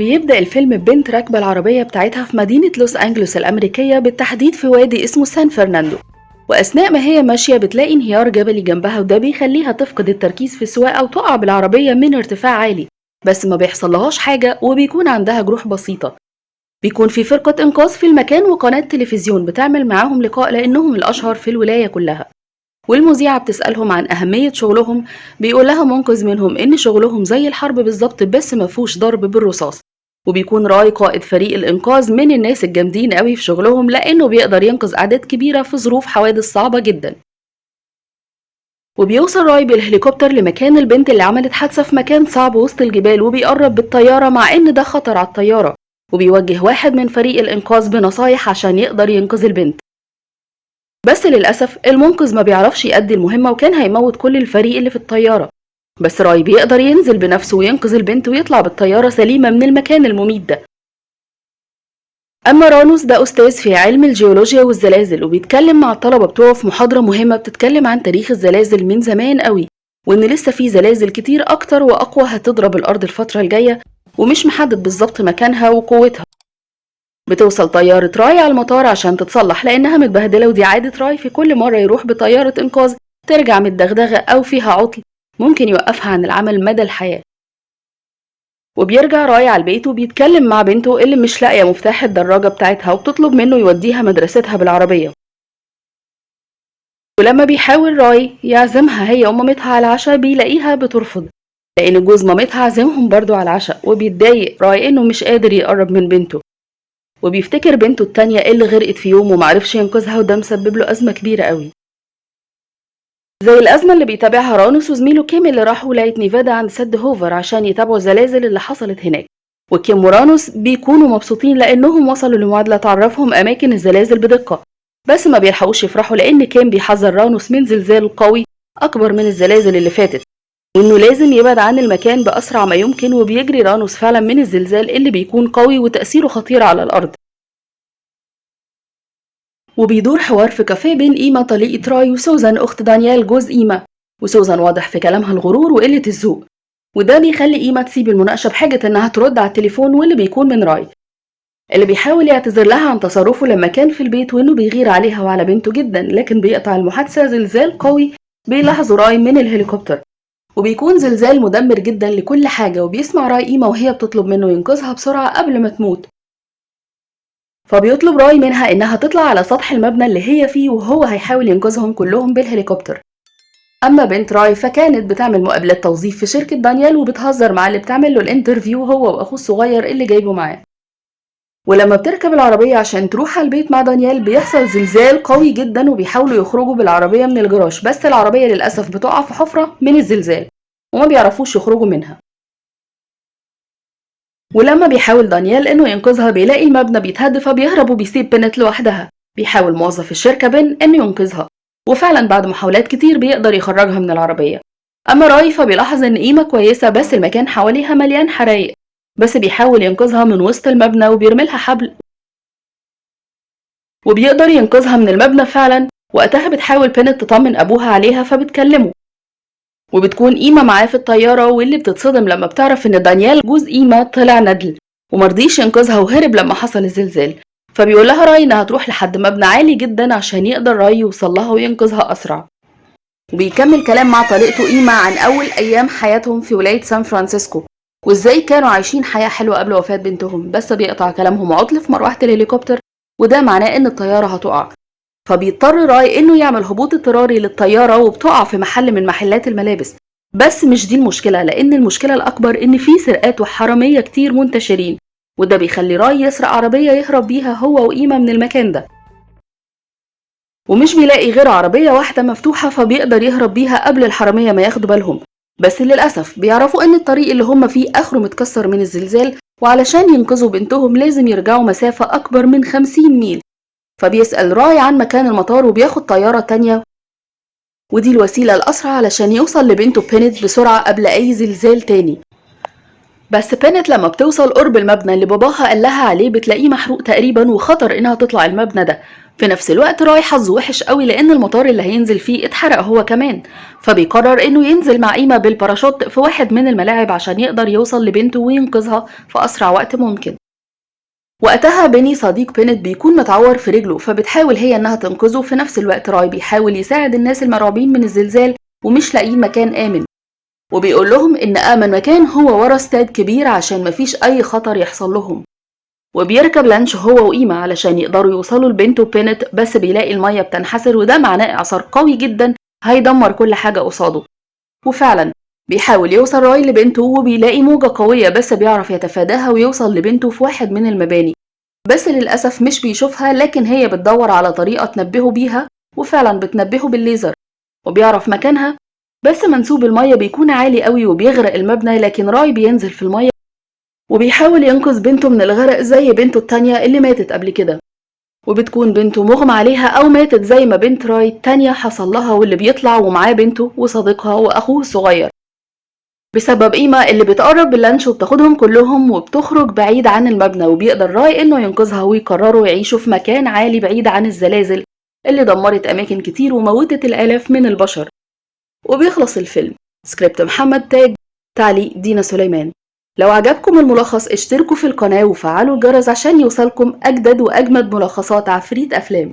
بيبدأ الفيلم ببنت راكبة العربية بتاعتها في مدينة لوس أنجلوس الأمريكية، بالتحديد في وادي اسمه سان فرناندو. وأثناء ما هي ماشية بتلاقي انهيار جبلي جنبها، وده بيخليها تفقد التركيز في السواقة وتقع بالعربية من ارتفاع عالي، بس ما بيحصلهاش حاجة وبيكون عندها جروح بسيطة. بيكون في فرقة إنقاذ في المكان وقناة تلفزيون بتعمل معاهم لقاء لأنهم الأشهر في الولاية كلها. والمذيعة بتسألهم عن أهمية شغلهم، بيقول لها منقذ منهم إن شغلهم زي الحرب بالظبط بس ما فيهوش ضرب بالرصاص. وبيكون راي قائد فريق الإنقاذ من الناس الجامدين قوي في شغلهم، لأنه بيقدر ينقذ أعداد كبيرة في ظروف حوادث صعبة جدا. وبيوصل راي بالهليكوبتر لمكان البنت اللي عملت حادثة في مكان صعب وسط الجبال، وبيقرب بالطيارة مع إن ده خطر على الطيارة، وبيوجه واحد من فريق الإنقاذ بنصايح عشان يقدر ينقذ البنت. بس للأسف المنقذ ما بيعرفش يأدي المهمة، وكان هيموت كل الفريق اللي في الطيارة، بس راي بيقدر ينزل بنفسه وينقذ البنت ويطلع بالطيارة سليمة من المكان المميت ده. أما رانوس ده أستاذ في علم الجيولوجيا والزلازل، وبيتكلم مع الطلبة بتوعه في محاضرة مهمة بتتكلم عن تاريخ الزلازل من زمان قوي، وإن لسه في زلازل كتير أكتر وأقوى هتضرب الأرض الفترة الجاية، ومش محدد بالظبط مكانها وقوتها. بتوصل طيارة راي على المطار عشان تتصلح لأنها متبهدلة، ودي عادة راي في كل مرة يروح بطيارة إنقاذ ترجع متدغدغة أو فيها عطل ممكن يوقفها عن العمل مدى الحياة. وبيرجع راي على البيت وبيتكلم مع بنته اللي مش لاقية مفتاح الدراجة بتاعتها، وبتطلب منه يوديها مدرستها بالعربية. ولما بيحاول راي يعزمها هي ومامتها على العشاء بيلاقيها بترفض، لأن جوز مامتها عازمهم برضو على العشاء. وبيتضايق راي إنه مش قادر يقرب من بنته، وبيفتكر بنته التانية اللي غرقت في يوم ومعرفش ينقذها، وده مسبب له أزمة كبيرة قوي، زي الأزمة اللي بيتابعها رانوس وزميله كيم اللي راحوا ولاية نيفادا عند سد هوفر عشان يتابعوا الزلازل اللي حصلت هناك. وكيم ورانوس بيكونوا مبسوطين لأنهم وصلوا لمعادلة تعرفهم أماكن الزلازل بدقة، بس ما بيلحقوش يفرحوا لأن كيم بيحذر رانوس من زلزال قوي أكبر من الزلازل اللي فاتت، وإنه لازم يبعد عن المكان بأسرع ما يمكن. وبيجري رانوس فعلا من الزلزال اللي بيكون قوي وتأثيره خطير على الأرض. وبيدور حوار في كافيه بين إيما طليقة راي وسوزان أخت دانيال جوز إيما، وسوزان واضح في كلامها الغرور وقلة الذوق، وده بيخلي إيما تسيب المناقشة بحجة إنها ترد على التليفون واللي بيكون من راي، اللي بيحاول يعتذر لها عن تصرفه لما كان في البيت وإنه بيغير عليها وعلى بنته جدا. لكن بيقطع المحادثة زلزال قوي بيلاحظه راي من الهليكوبتر، وبيكون زلزال مدمر جدا لكل حاجة. وبيسمع راي إيما وهي بتطلب منه ينقذها بسرعة قبل ما تموت، فبيطلب راي منها إنها تطلع على سطح المبنى اللي هي فيه وهو هيحاول ينقذهم كلهم بالهليكوبتر. أما بنت راي فكانت بتعمل مقابلة توظيف في شركة دانيال، وبتهزر مع اللي بتعمل له ال interview هو وأخوه الصغير اللي جايبه معاه. ولما بتركب العربية عشان تروح على البيت مع دانيال بيحصل زلزال قوي جدا، وبيحاولوا يخرجوا بالعربية من الجراج، بس العربية للأسف بتقع في حفرة من الزلزال وما بيعرفوش يخرجوا منها. ولما بيحاول دانيال انه ينقذها بيلاقي المبنى بيتهد، فبيهرب وبيسيب بنت لوحدها. بيحاول موظف الشركة بن انه ينقذها، وفعلا بعد محاولات كتير بيقدر يخرجها من العربية. اما راي فبيلاحظ ان قيمة كويسة بس المكان حواليها مليان حرايق، بس بيحاول ينقذها من وسط المبنى وبيرملها حبل وبيقدر ينقذها من المبنى فعلا. وقتها بتحاول بنت تطمن ابوها عليها فبتكلمه، وبتكون إيما معاه في الطيارة، واللي بتتصدم لما بتعرف إن دانيال جوز إيما طلع ندل ومرضيش ينقذها وهرب لما حصل الزلزال. فبيقول لها راي إنها تروح لحد مبنى عالي جدا عشان يقدر راي يوصل لها وينقذها أسرع. وبيكمل كلام مع طليقته إيما عن أول أيام حياتهم في ولاية سان فرانسيسكو، وإزاي كانوا عايشين حياة حلوة قبل وفاة بنتهم، بس بيقطع كلامهم عطل في مروحة الهليكوبتر، وده معناه إن الطيارة هتقع. فبيضطر راي انه يعمل هبوط اضطراري للطياره، وبتقع في محل من محلات الملابس. بس مش دي المشكله، لان المشكله الاكبر ان في سرقات وحراميه كتير منتشرين، وده بيخلي راي يسرق عربيه يهرب بيها هو وإيما من المكان ده، ومش بيلاقي غير عربيه واحده مفتوحه فبيقدر يهرب بيها قبل الحراميه ما ياخدوا بالهم. بس للاسف بيعرفوا ان الطريق اللي هم فيه اخره متكسر من الزلزال، وعلشان ينقذوا بنتهم لازم يرجعوا مسافه اكبر من 50 ميل. فبيسأل راي عن مكان المطار وبياخد طيارة تانية، ودي الوسيلة الأسرع علشان يوصل لبنته بينت بسرعة قبل أي زلزال تاني. بس بينت لما بتوصل قرب المبنى اللي باباها قال لها عليه بتلاقيه محروق تقريبا، وخطر انها تطلع المبنى ده. في نفس الوقت راي حظه وحش قوي لان المطار اللي هينزل فيه اتحرق هو كمان، فبيقرر انه ينزل مع ايما بالباراشوت في واحد من الملاعب عشان يقدر يوصل لبنته وينقذها في اسرع وقت ممكن. وقتها بيني صديق بينت بيكون متعور في رجله، فبتحاول هي انها تنقذه. في نفس الوقت راي بيحاول يساعد الناس المرعوبين من الزلزال ومش لاقيين مكان آمن، وبيقول لهم إن آمن مكان هو ورا استاد كبير عشان مفيش أي خطر يحصل لهم. وبيركب لانش هو وإيما علشان يقدروا يوصلوا لبنته بينت، بس بيلاقي المية بتنحسر، وده معناه إعصار قوي جدا هيدمر كل حاجة قصاده. وفعلا بيحاول يوصل راي لبنته وبيلاقي موجة قوية، بس بيعرف يتفاداها ويوصل لبنته في واحد من المباني، بس للأسف مش بيشوفها، لكن هي بتدور على طريقة تنبهه بيها، وفعلا بتنبهه بالليزر وبيعرف مكانها. بس منسوب المية بيكون عالي قوي وبيغرق المبنى، لكن راي بينزل في المية وبيحاول ينقذ بنته من الغرق زي بنته التانية اللي ماتت قبل كده، وبتكون بنته مغمى عليها أو ماتت زي ما بنت راي التانية حصل لها، واللي بيطلع ومعاه بنته وصديقها وأخوه الصغير. بسبب إيما اللي بتقرب باللانش وبتاخدهم كلهم وبتخرج بعيد عن المبنى، وبيقدر راي إنه ينقذها ويقرروا يعيشوا في مكان عالي بعيد عن الزلازل اللي دمرت أماكن كتير وموتت الآلاف من البشر. وبيخلص الفيلم. سكريبت محمد تاج، تعليق دينا سليمان. لو عجبكم الملخص اشتركوا في القناة وفعلوا الجرس عشان يوصلكم أجدد وأجمد ملخصات عفريت أفلام.